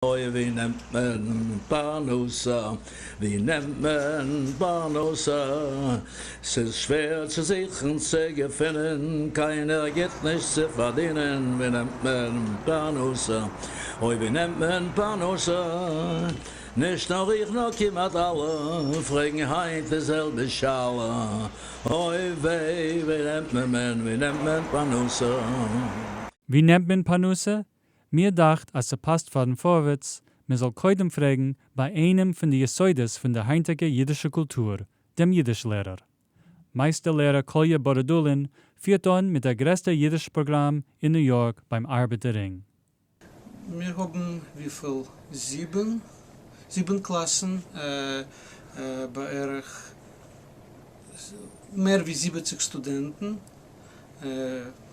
אוי ווי נעמט מען פרנסה, ווי נעמט מען פרנסה, ס'איז שווער צו זוכן צו געפינען, קיינער גיט נישט צו פארדינען, ווי נעמט מען פרנסה, אוי ווי נעמט מען פרנסה, נישט נאר איך נאר כמעט אלע פרעגן היינט די זעלבע שאלה, אוי וויי ווי נעמט מען ווי נעמט מען פרנסה. ווי נעמט מען פרנסה? מיר דאכט אז ס'פאסט פארן פארווערטס מען זאל קודם פרעגן ביי איינעם פון די יסודות פון דער היינטיגער אידישער קולטור, דעם אידיש-לערער. מייסטער-לערער קאליע באראדולין פירט אן מיט דער גרעסטער אידיש-פראגראם אין ניו יארק ביים ארבעטער רינג. מיר האבן וויפיל? זיבן? זיבן קלאסן בערך מער ווי 70 סטודענטן.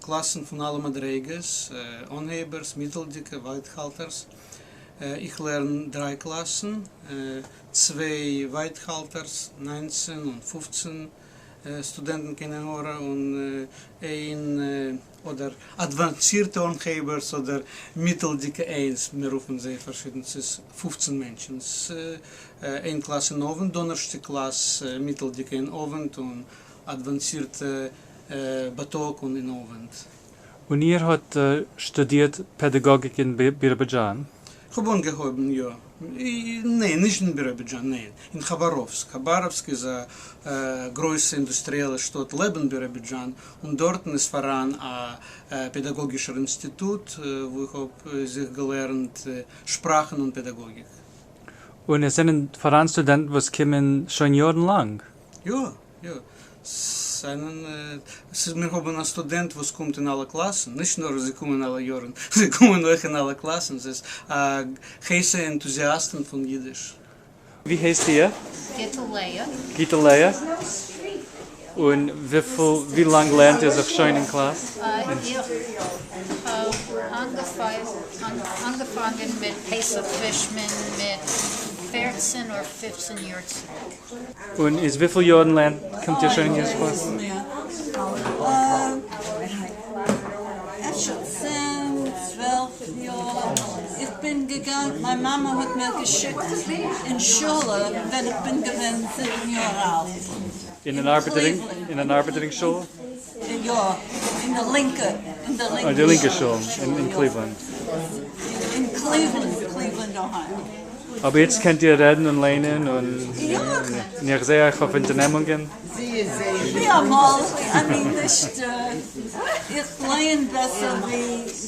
קלאסן פון אלע מדריגות, אנהייבערס, מיטלדיגע, ווייטהאלטערס. איך לערן דריי קלאסן, צוויי ווייטהאלטערס, 19 און 15 סטודענטן קיין עין הרע, און איין אדער אדוואנצירטע אנהייבערס אדער מיטלדיגע איינס, מיר רופן זיי פארשידן, ס'איז 15 מענטשן. איין קלאס אין אוונט, דאנערשטאג קלאס מיטלדיגע אין אוונט און אדוואנצירטע בייטאג און אין אוונט. און איר האט שטודירט פעדאגאגיק אין ביראבידזשאן? כ'האב אנגעהויבן, יא. ניין, נישט אין ביראבידזשאן, ניין. אין כאבאראווסק. כאבאראווסק איז א גרויסע אינדוסטריעלע שטאט לעבן ביראבידזשאן, און דארטן איז פאראן א פעדאגאגישער אינסטיטוט, וואו איך האב זיך געלערנט שפראכן און פעדאגאגיק. און עס זענען פאראן סטודענטן וואס קומען שוין יארן לאנג? יא, יא. ס'זענען, ס'איז, מיר האבן א סטודענט וואס קומט אין אלע קלאסן, נישט נאר זיי קומען אלע יארן, זיי קומען אויך אין אלע קלאסן, ס'איז א הייסע ענטוזיאסטן פון אידיש. ווי הייסט איר? גיטל לאה. גיטל לאה. און וויפיל, ווי לאנג לערנט איר זיך שוין אין קלאס? איך האב אנגעפאנגען מיט פסח פישמאן מיט 14 אדער 15 יאר צוריק. און איז וויפיל יארן לערנט, קומט איר שוין אין אידיש קלאס? אפשר 10, 12 יאר. איך בין געגאנגען, מיין מאמע האט מיר געשיקט אין שולע ווען איך בין געווען 7 יאר אלט. אין אן ארבעטער רינג, אין אן ארבעטער רינג שול? יא, אין די לינקע, אין די לינקע שול. די לינקע שול אין קליוולאנד. אין קליוולאנד, קליוולאנד אהייאו. אבער איצט קענט איר רעדן און ליינען און איך זע אייך אויף אונטערנעמונגען. ווי אמאל, I mean נישט, איך לייען בעסער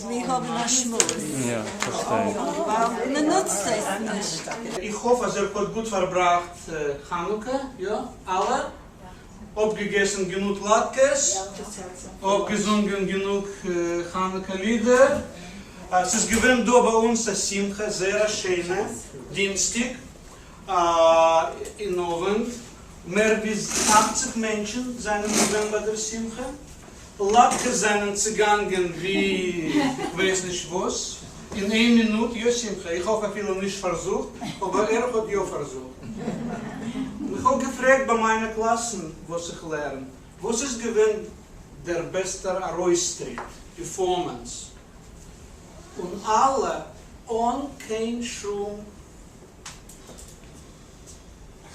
ווי האבן א שמועס. יא, פארשטיי. ווייל מען נוצט עס נישט. איך האף אז איר האט גוט פארבראכט חנוכה, יא? אלע? אפגעגעסן גענוג לאטקעס? אפגעזונגען גענוג חנוכה לידער? ס'איז געווען דא ביי אונז א שמחה, זייער א שיינע, דינסטאג אין אוונט, מער ווי 80 מענטשן זענען געווען ביי דער שמחה, לאטקעס זענען צעגאנגען ווי איך ווייס נישט וואס, אין איין מינוט, יא שמחה, איך האב אפילו נישט פארזוכט, אבער ער האט יא פארזוכט. איך האב געפרעגט ביי מיינע קלאסן וואס איך לערן, וואס איז געווען דער בעסטער ארויסטריט, performance, און אלע אן קיין שום,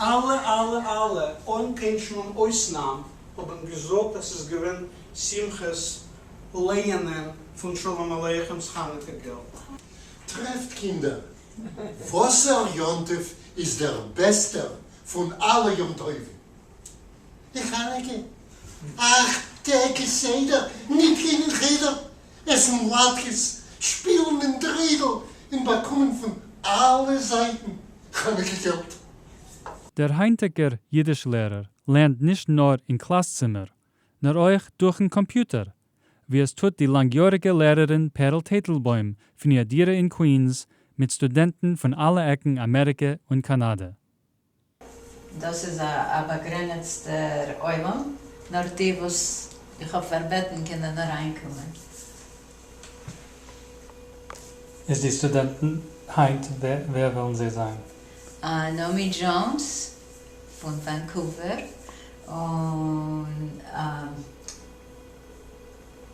אלע אלע אלע אן קיין שום אויסנאם האבן געזאגט אז ס'איז געווען שמחה'ס לייענען פון שלום עליכם'ס חנוכה געלט. טרעפט קינדער, וואסער יום טוב איז דער בעסטער פון אלע יום טובים? די חנוכה. 8 טעג כסדר, ניט גיין אין חדר, עסן לאטקעס, שפילן אין דריידל און באקומען פון אלע זייטן חנוכה געלט. דער היינטיגער אידיש-לערער לערנט נישט נאר אין קלאס-צימער, נאר אויך דורכ'ן קאמפיוטער, ווי עס טוט די לאנגיאריגע לערערין פערל טייטלבוים פון איר דירה אין קווינס מיט סטודענטן פון אלע עקן אמעריקע און קאנאדע. דאס איז א באגרעניצטער עולם, נאר די וואס איך האב פארבעטן קענען אריינקומען. איז די סטודענטן היינט, ווער וועלן זיי זיין? נעמי דזשאונס פון וואנקאווער און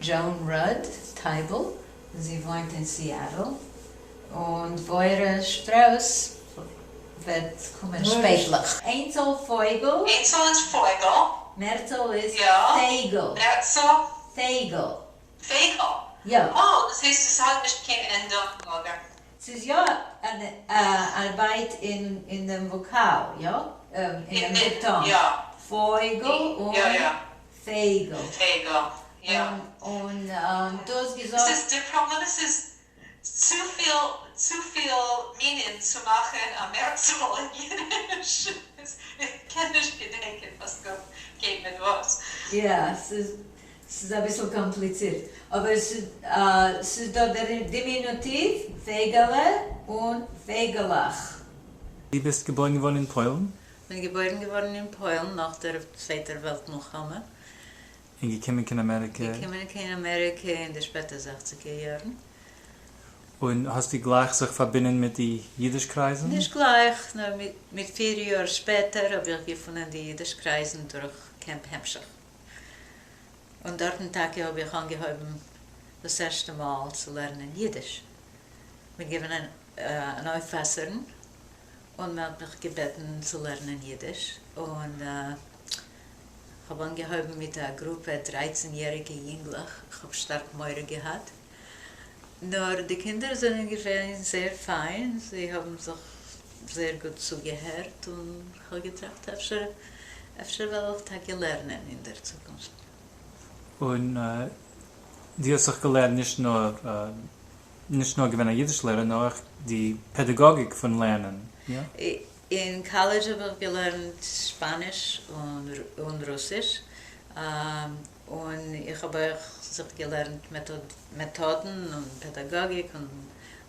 דזשאון רוד טייבל, זי וואוינט אין סיאטל. און דבורה שטראוס וועט קומען שפעטליך. איינצאל פויגל. איינצאל איז פויגל. מערצאל איז יא. פייגל. מערצאל? פייגל. פייגל. יא. אה, דאס הייסט עס האט נישט קיין ענדונג אדער? ס'איז יא אן ארבייט אין דעם וואקאל, יא? אין דעם דיפטאנג. יא. פויגל און יא יא. פייגל. פייגל, יא. און דו האסט געזאגט. ס'איז די פראבלעם עס איז צופיל צופיל מינים צו מאכן א מערצאל אין אידיש. איך קען נישט געדענקען וואס גייט מיט וואס. יא, ס'איז ס'איז אביסל קאמפליצירט, אבער ס'איז דא דער דימינוטיוו, פייגעלע און פייגעלעך. דו ביסט געבוירן געווארן אין פוילן? כ'בין געבוירן געווארן אין פוילן נאך דער צווייטער וועלט מלחמה. און געקומען קיין אמעריקע? געקומען קיין אמעריקע אין די שפעטע זעכציגער יארן. און האסטו גלייך זיך פארבינדן מיט די אידיש קרייזן? נישט גלייך, נאר מיט פיר יאר שפעטער האב איך געפונען די אידיש קרייזן דורך קעמפ המשך. און דארטן טאקע האב איך אנגעהויבן דאס ערשטע מאל צו לערנען אידיש. כ'בין געווען אן אויפפאסערין און מען האט מיך געבעטן צו לערנען אידיש, און כ'האב אנגעהויבן מיט א גרופע דרייצן יעריגע יונגלעך, כ'האב שטארק מורא געהאט, נאר די קינדער זענען געווען זייער פיין, זיי האבן זיך זייער גוט צוגעהערט, און כ'האב געטראכט אפשר אפשר וועל איך טאקע לערנען אין דער צוקונפט. און דו האסט זיך געלערנט נישט נאר נישט נאר געווען א אידיש לערער נאר אויך די פעדאגאגיק פון לערנען, יא? אין קאלעדזש האב איך געלערנט שפאניש און רוסיש, און איך האב אויך זיך געלערנט מעטאדן און פעדאגאגיק און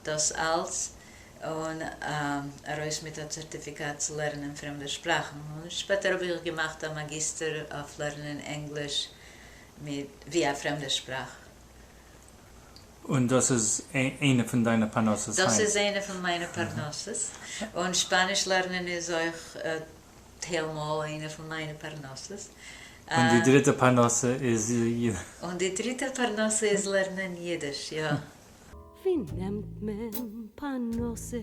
דאס אלץ, און ארויס מיט א צערטיפיקאט צו לערנען פרעמדע שפראכן, און שפעטער האב איך געמאכט א מאגיסטער אויף לערנען ענגליש מיט ווי א פרעמדע שפראך. און דאס איז איינע פון דיינע פרנסות היינט? דאס איז איינע פון מיינע פרנסות, און שפאניש לערנען איז אויך טיילמאל איינע פון מיינע פרנסות. און די דריטע פרנסה איז. און די דריטע פרנסה איז לערנען אידיש, יא. ווי נעמט מען פרנסה?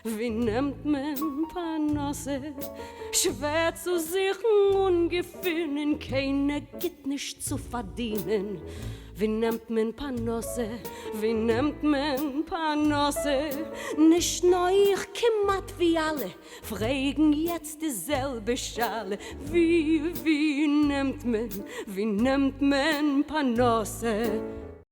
ווי נעמט מען פרנסה? שווער צו זוכן און געפינען, קיינער גיט נישט צו פארדינען. ווי נעמט מען פרנסה? ווי נעמט מען פרנסה? נישט נאר איך, כמעט ווי אלע פרעגן יעצט די זעלבע שאלה, ווי ווי נעמט מען, ווי נעמט מען פרנסה?